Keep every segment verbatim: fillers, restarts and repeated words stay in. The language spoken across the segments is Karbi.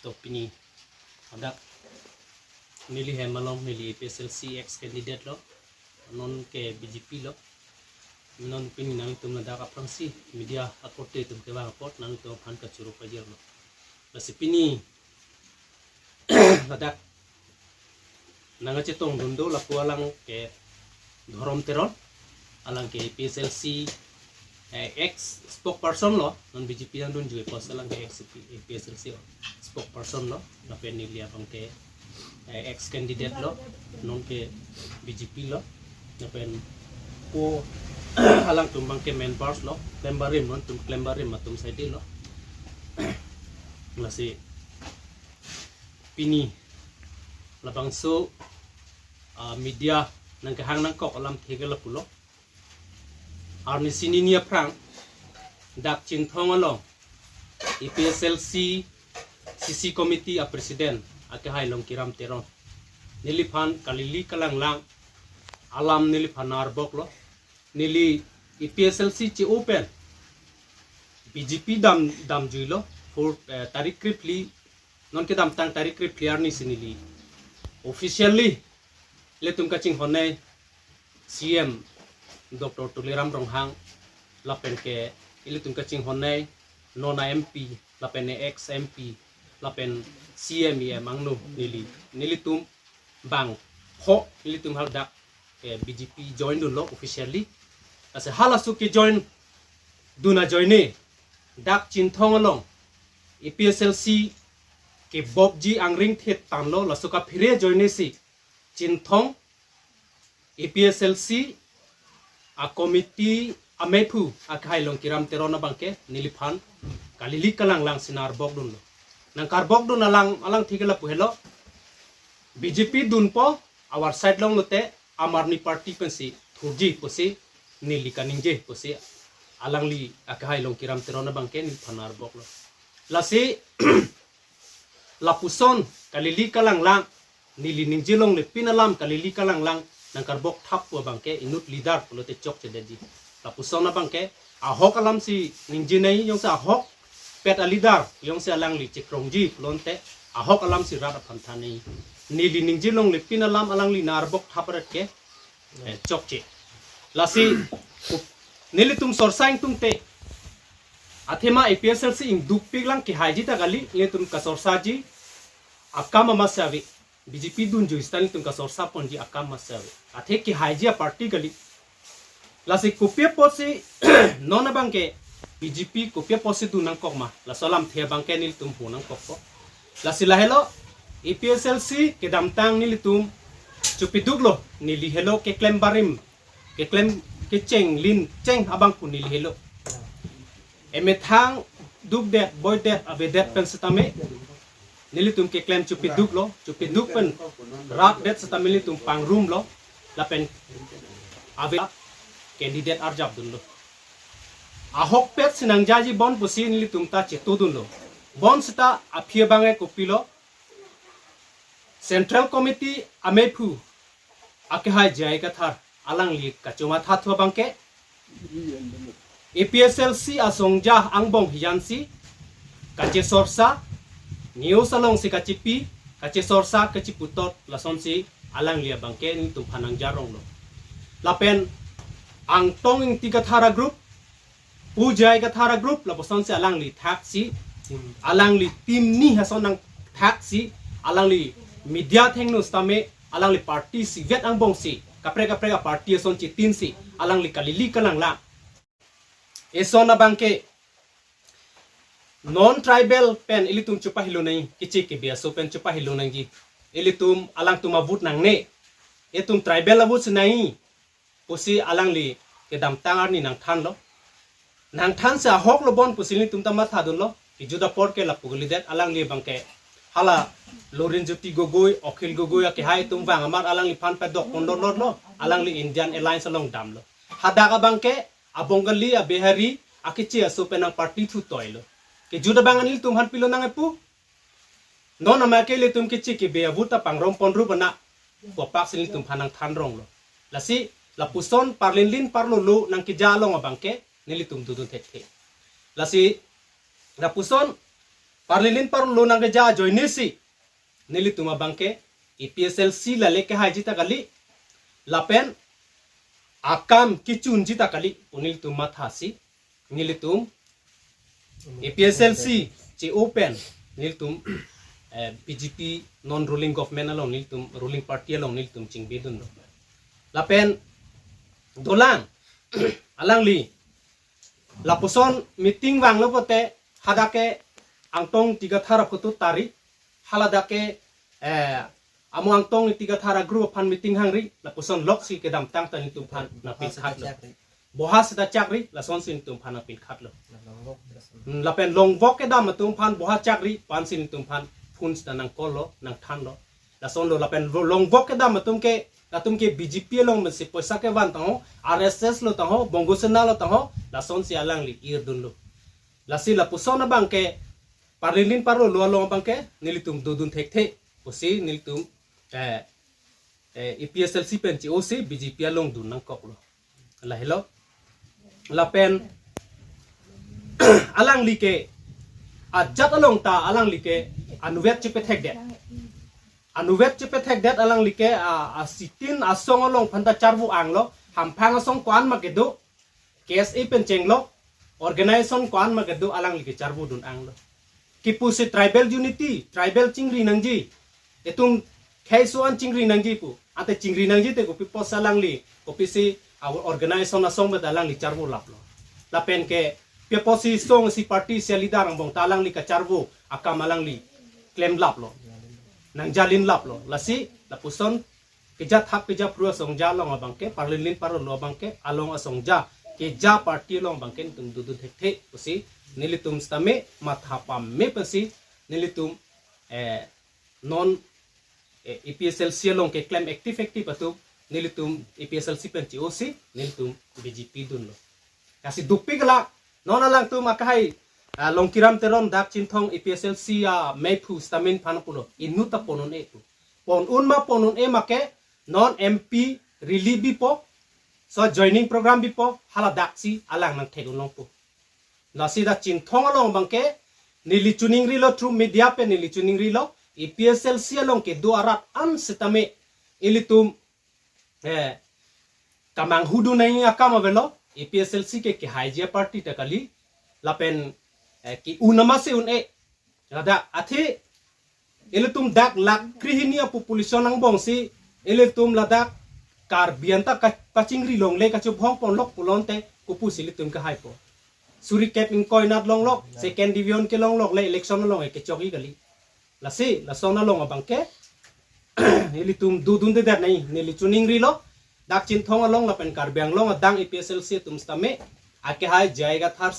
To pini hadak neli hem along, neli A P H L C ex candidate lo, non ke B J P lo. Non pini nangtum ladak aphrangsi media akorte atum kevang apot nangtum aphan kachoro pajirlo. Lasi pini ladak nangkachetongdun do lapu alang ke Dhorom Teron, alang ke A P H L C, eh, ex spokesperson lo, non B J P nangdunjui apotsi alang ke ex A P H L C spokesperson lo, lapen neli abang ke, eh, ex candidate lo, non ke B J P lo, lapen ko alangtum abang ke members lo, klembarim, nangtum klembarim atum side lo. Lasi pini labangso, ah, media nangkehang nangkok alamthe ke lapulo. Arni sinini aphrang dak Chinthong along A P H L C C C committee a president akehai Longkiram Teron neliphan kalili kalanglang alam neliphan nangkarboklo. Neli A P H L C che-open B J P dam damjuilo, four, eh, tarik krephli, non kedamtang tarik krephli arnisi neli officially ilitum kachinghon-nei C M Doctor Tuliram Ronghang, lapen ke ilitum kachinghon-nei non a M P, lapen ex M P, lapen C M E M angno neli, nelitum bangpho nelitum hadak, eh, B J P join dunlo officially. Lasi halaso kejoin dun ajoine dak Chinthong along A P H L C kebobji angring thet tanglo, laso kaphere ajoine si Chinthong A P H L C a committee amephu akehai Longkiram Teron abang ke neliphan kalili kalanglang si nangkarbok dunlo. Nangkarbok dun alang, alangthe ke lapu helo, B J P dunpo, our side along lote Aam Aadmi Party pensi thurji pusi neli kaningje pusi alangli akehai Longkiram Teron abang ke neliphan nangkarboklo. Lasi lapuson kalili kalanglang, neli ningje longle pin alam kalili kalanglang nangkarbok thap pu abang ke inut leader pulote chokchedetji. Lapuson abang ke ahok alam si ningjenei, jongsi ahokpet a leader jongsi alangli chekrongji pulote ahok alam si rat aphan thannei. Neli ningje longle pin alam alangli nangkarbok thap ret ke, eh, chokche. Lasi nelitum sorsa ingtungte athema A P H L C ingdukpik lang kehaiji ta kali, nelitum kasorsaji akam amatsi ave. B J P dunjui seta nelitum kasorsa ponji akam amatsi ave. Athe kehaiji a party kali. Lasi kopi apotsi non abang ke B J P kopi apotsi dun nangkok ma, laso alamthe abang ke nelitum hu nangkokpo. Lasi lahelo, A P H L C kedamtang nelitum chepeduklo, neli helo keklem barim, keklem kecheng lin cheng abang pu neli helo. Emethang dukdet, boidet, avedet pen setame nelitum keklem chepeduklo, chepeduk pen rapdet setame nelitum pangrumlo, lapen ave candidate arjap dunlo. Ahokpet si nangjaji bon pusi nelitum ta chetu dunlo. Bon seta aphi abang e kopilo, Central Committee amephu akehai J I Kathar alangli kachomathathu abang ke A P H L C asongja angbong hiyan si kachesorsa, news along si kachipi, kachesorsa kachiputot, lasonsi alangli abang ke nelitum aphan nangjaronglo. Lapen Angtong Ingti Kathar a group, Pu J I Kathar a group, lapusonsi alangli thaksi, alangli team ni hason nangthaksi, alangli media thengno setame, alangli party isivet angbong si, kaprek kaprek a party ason chitin si, alangli kalili kalanglang. Eson abang ke non tribal pen ilitum chepahilonang, kiche kibi aso pen chepahilonangji. Ilitum alangtum a vote nangne. Itum tribal a vote si nangji pusi alangli kedamtang arni nangthanlo. Nangthansi ahoklo bon pusi nelitum ta mathadunlo. Kejut apor ke lapu kalidet, alangli abang ke hala Lurinjyoti Gogoi, Akhil Gogoi akehai atum vang amat alangliphan padok pondorlotlo. Alangli Indian Alliance along damlo. Hadak abang ke a Bengali, a Bihari, a kiche aso pen nang party thu toilo. Kejut abang nelitum aphan pilonang epu. Non amat ke ilitum kiche kibi a vote ta pangrum ponrup ana, kopak si nelitum aphan nangthanronglo. Lasi lapuson parlinlin parlolo nangkeja along abang ke nelitum dodun thekthe. Lasi lapuson Parlilin parlo nangkeja ajoinesi nelitum abangke A P H L C lale kehaiji ta kali, lapen akam kechunji ta kali pu nelitum mathasi, nelitum A P H L C che-o pen nelitum, eh, B J P non ruling government along, nelitum ruling party along nelitum chingbedunlo. Lapen dolang alangli lapuson meeting vanglo pote hadak ke Angtong Ingti Kathar aphoto tari, haladak ke, eh, amo Angtong Ingti Kathar a-group aphan meeting hangri, lapuson loksi kedamtang ta nelitum aphan nangpilkhatlo. Boha seta chakri, lasonsi nelitum aphan nangpilkhatlo. Hmm, lapen longvok kedam atum aphan boha chakri pu ansi nelitum aphan phone seta nang-call-lo, nangthanlo. Lasonlo, lapen lo-, longvok kedam atum ke, latum ke B J P along pensi poisa kevan tangho, R S S lo tangho, Bongo Sena lo tangho, lasonsi alangli irdunlo. Lasi lapuson abangke parlilin parlo along abangke nelitum dodun thekthe pusi nelitum, eh, eh, A P H L C pen che-osi B J P along dun nangkoklo. Lahelo. Lapen alangli ke ajat along ta alangli ke anuvet chepethekdet. Anuvet chepethekdet alangli ke a, a sitin asong along aphanta charvo anglo, hamphang asong ko-an ma kedo, K S A pen chenglok, organization ko-an ma kedo alangli ke charvo dun anglo. Kipusi tribal unity, tribal chingri nangji, itum khei so-an chingri nangji pu. Ante chingri nangji te kopi apotsi alangli, kopisi a-organization asong pen alangli charvo laplo. Lapen ke pi apotsi song si party si leader angbong ta alangli kacharvo akam alangli klemlaplo, nangjalinlaplo. Lasi lapuson keja thap keja phru asongja along abangke, parlilin parlo abangke, along asongja keja party along abangke nelitum dodun thekthe pusi nelitum sitame matha pame pensi nelitum, eh, non, eh, A P H L C along keklem active active atum nelitum A P H L C pen che-osi nelitum B J P dunlo. Lasi dopik la non alangtum akehai, ah, Longkiram Teron dak Chinthong A P H L C ameiphu sitame phan pulo, inut ta pon un-e pu. Pon un ma pon un-e ma ke non M P rally bipo, so joining program bipo, haladaksi alang nangthek un longpo. Lasi dak Chinthong along abangke neli chiningrilo, through media pen neli chiningrilo, A P H L C along kedo arat an sitame ilitum, eh, kamanghu dun nangji akam avelo, A P H L C ke kehaiji aparty ta kali, lapen, eh, ke-un nama si un-e. Ladak athe ilitum dak lakh krehini apopulation angbongsi ilitum ladak Karbi anta ka-, kachingri longle, kachobhong ponlok pulote kopusi ilitum kehaipo. Suri kep ingkoi anat longlok, second division kelonglok le election along kechokji kali. Lasi lason along abangke ilitum dodundedet nangji, neli chiningrilo, dak Chinthong along lapen Karbi Anglong adang A P H L C atum sitame akehai J I Kathar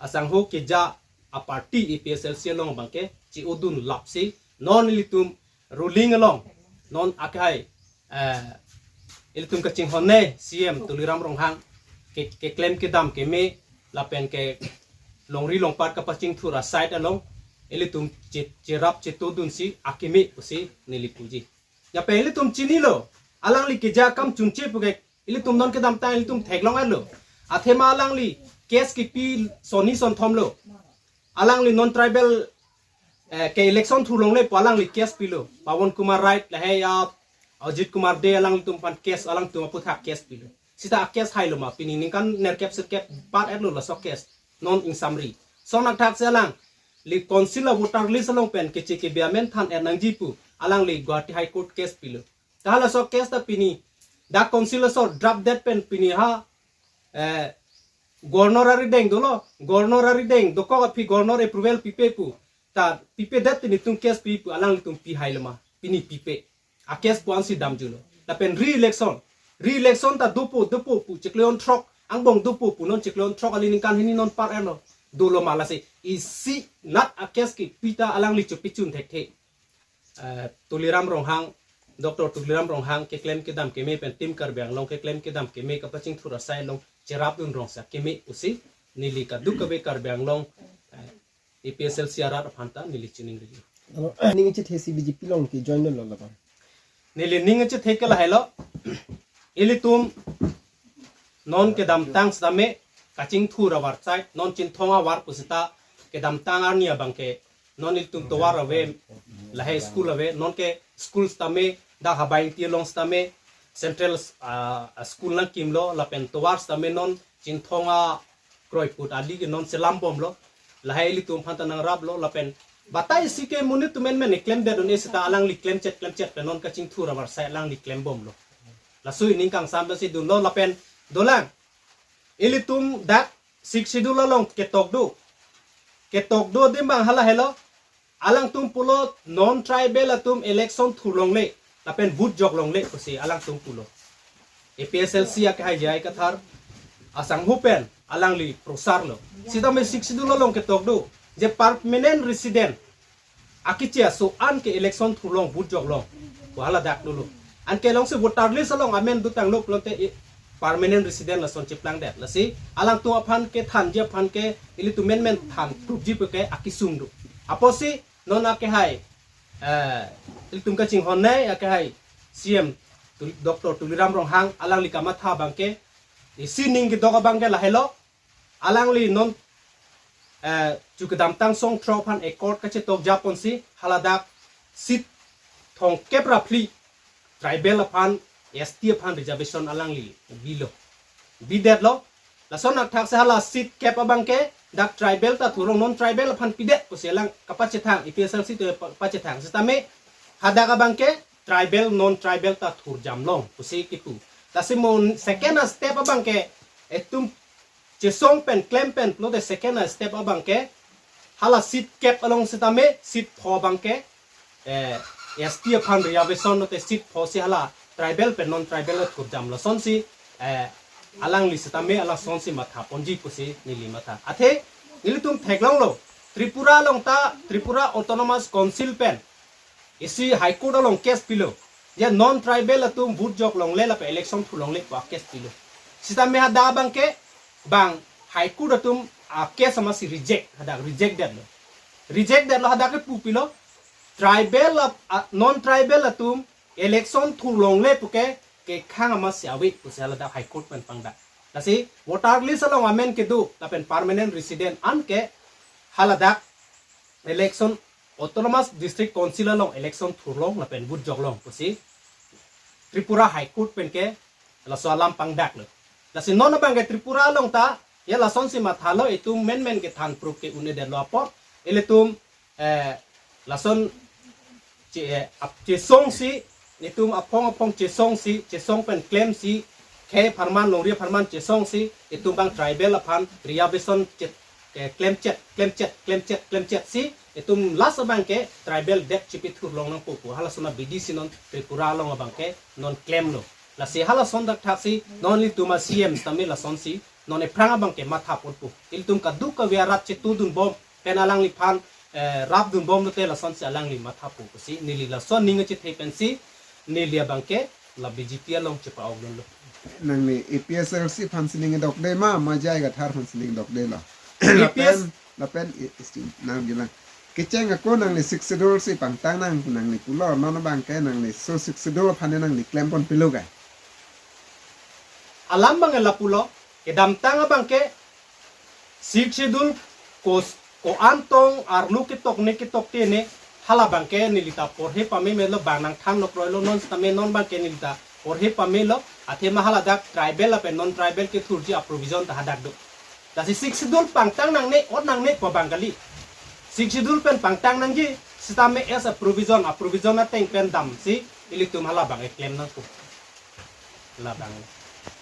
asangho keja aparty A P H L C along abangke che-odun lapsi non ilitum ruling along, non akehai, eh, ilitum kachinghonnei C M Tuliram Ronghang ke, keklem kedam keme lapen ke longri longpat kapachingthur aside along ilitum che-, cherap chetodunsi akeme pusi neli puji. Yapen ilitum chinilo, alangli keja akam chunche puke ilitum non kedamtang ilitum theklong-etlo. Athema alangli case kipi sonni sonthomlo. Alangli non tribal, eh, ke election thulongle pu alangli case pilo. Pawan Kumar Rai lahei a Ajit Kumar Dey alanglitum aphan case, alangtum aputhak case pilo. Sita a-case hailo ma, pini ningkan nerkep sirkep par-etlo laso case. Non ingsamri. Sonakthak si alangli council a-voter list along pen keche kebi amen than-et nangji pu alangli Guwahati High Court case pilo. Ta halaso case ta pini dak council asor drop det pen pini ha, eh, governor arideng dolo, governor arideng dokok aphi governor approval pipe pu. Ta pipedet pini tum case pi pu alanglitum pihailo ma, pini pipe. A-case pu ansi damjulo. Lapen re-election. Re-election ta dopo, dopo pu chiklo throk, angbong dopo pu non chiklo throk kali, ningkan hini non par-etlo. Dolo ma lasi isi nat a-case kipi ta alangli chopichun thekthe. Eh, Tuliram Ronghang, Doctor Tuliram Ronghang keklem kedam keme pen Team Karbi Anglong keklem kedam keme kapachingthur asai along cherapdun rongsi akeme pusi neli kadokave Karbi Anglong, eh, A P H L C arat aphanta neli chiningrilo. Alo, ning chethe si B J P along ke join lo labang. Neli ning chethe ke lahelo. Ilitum non kedamtang sitame kachingthur avar chai, non Chinthong avar pusita kedamtang arni abangke Non ilitum tovar ave, lahai school ave, non ke school sitame, dak Habai Ingti along sitame, central, ah, school nangkimlo, lapen tovar sitame non Chinthong akroiput ali ke non chelambomlo, lahai ilitum aphan ta nangraplo, lapen batai isi ke monit atum menmen keklem det un-e seta alangli klemchet klemchet pen non kachingthur avarsai alangli klembomlo. Laso ining kangsam ta si dunlo lapen dolang. Ilitum dak Sixth Schedule along ketok do. Ketok do adim abang hala helo. Alangtum pulo non-tribal atum election thurlongle lapen vote joklongle pusi alangtum pulo. A P H L C akehai J I Kathar asangho pen alangli prosarlo. Sitame Sixth Schedule along ketok do je permanent resident akeche aso an ke election thurlong vote joklong pu haladak dolo. Anke alongsi voter list along amen dotanglo pulote i permanent resident lason cheplangdet. Lasi alangtum aphan kethanji aphan ke ilitum menmen than prove ji pu ke akesung do. Apotsi non akehai, eh, ilitum kachinghon nei akehai C M Tul-, Doctor Tuliram Ronghang alangli kamatha abang ke, isi ning kedok abang ke lahelo, alangli non, eh, chu kedamtang song throk aphan accord kachetok japonsi haladak seat thomkep ra phli tribal aphan, S T aphan reservation alangli bilo. Bidetlo. Lason athak si hala seat kep abang ke dak tribal ta thurlong, non-tribal aphan pidet pusi alang kapachethang, A P H L C atum pa-, pachethang. Sitame hadak abang ke tribal non-tribal ta thurjamlong pusi kipu. Lasi mo second a step abang ke itum chesong pen klem pen pulote second a step abang ke hala seat kep along sitame seat pho abang ke, eh, S T aphan reservation lote seat pho si hala tribal pen non-tribal athurjam lasonsi, eh, alangli sitame alasonsi mathaponji pusi neli matha. Athe nelitum theklonglo, Tripura along ta Tripura Autonomous Council pen isi High Court along case pilo. Je non-tribal atum vote joklongle lapen election thurlongle pu case pilo. Sitame hadak abang ke bang High Court atum a case amatsi reject, hadak reject detlo. Reject detlo, hadak ke pu pilo, tribal ap-, a, non-tribal atum election thurlongle pu ke kekhang amatsi ave pusi haladak High Court pen pangdak. Lasi voter list along amen kedo lapen permanent resident an ke haladak election Autonomous District Council along election thurlong lapen vote joklong pusi Tripura High Court pen ke laso alam pangdaklo. Lasi non abang ke Tripura along ta ya lasonsi mathalo, itum menmen kethan proof ke un-edetlo apot ilitum, eh, lason che, eh, ap-, chesongsi, itum aphong aphong chesongsi, chesong pen klemsi, khei apharman, longri apharman chesongsi itum bang tribal aphan reservation chet, eh, klemchet klemchet klemchet klemchet si itum last abang ke tribal det chepethurlong nangpo pu halason abidi si non Tripura along abang ke non klemlo. Lasi halason dak thak si non ilitum a C M sitame lasonsi non ephrang abang ke mathaponpo. Ilitum kadokave arat chetudunbom pen alangliphan, eh, rapdunbom lote lasonsi alangli mathapo pusi neli lason ning achethe pensi neli abang ke la B J P along chepa-okdunlo. Nangli A P H L C aphan si ning dokde ma, ma J I Kathar aphan si ning dokdelo? A P S Lapen, lapen i-, isti nang bilang. Kecheng ako nangli Sixth Schedule si pangtang nang, nangli pulo, non abang ke nangli so Sixth Schedule aphan nangli klempon pilo ke? Alam abang ke lapulo, kedamtang abang ke Sixth Schedule kos, ko-an tong arlo ketok ne ketok te ne, hala abang ke neli ta porhe pamemelo, bang nangthan nokroilo, non sitame non abang ke neli ta porhe pamelo, athema haladak tribal lapen non-tribal kethurji a-provision ta hadak do. Lasi Sixth Schedule pangtang nangne, ot nangne pu abang kali. Sixth Schedule pen pangtang nangji, sitame as a provision, a-provision ateng pen damsi ilitum hala abang ke klem nangpo. Hala abang.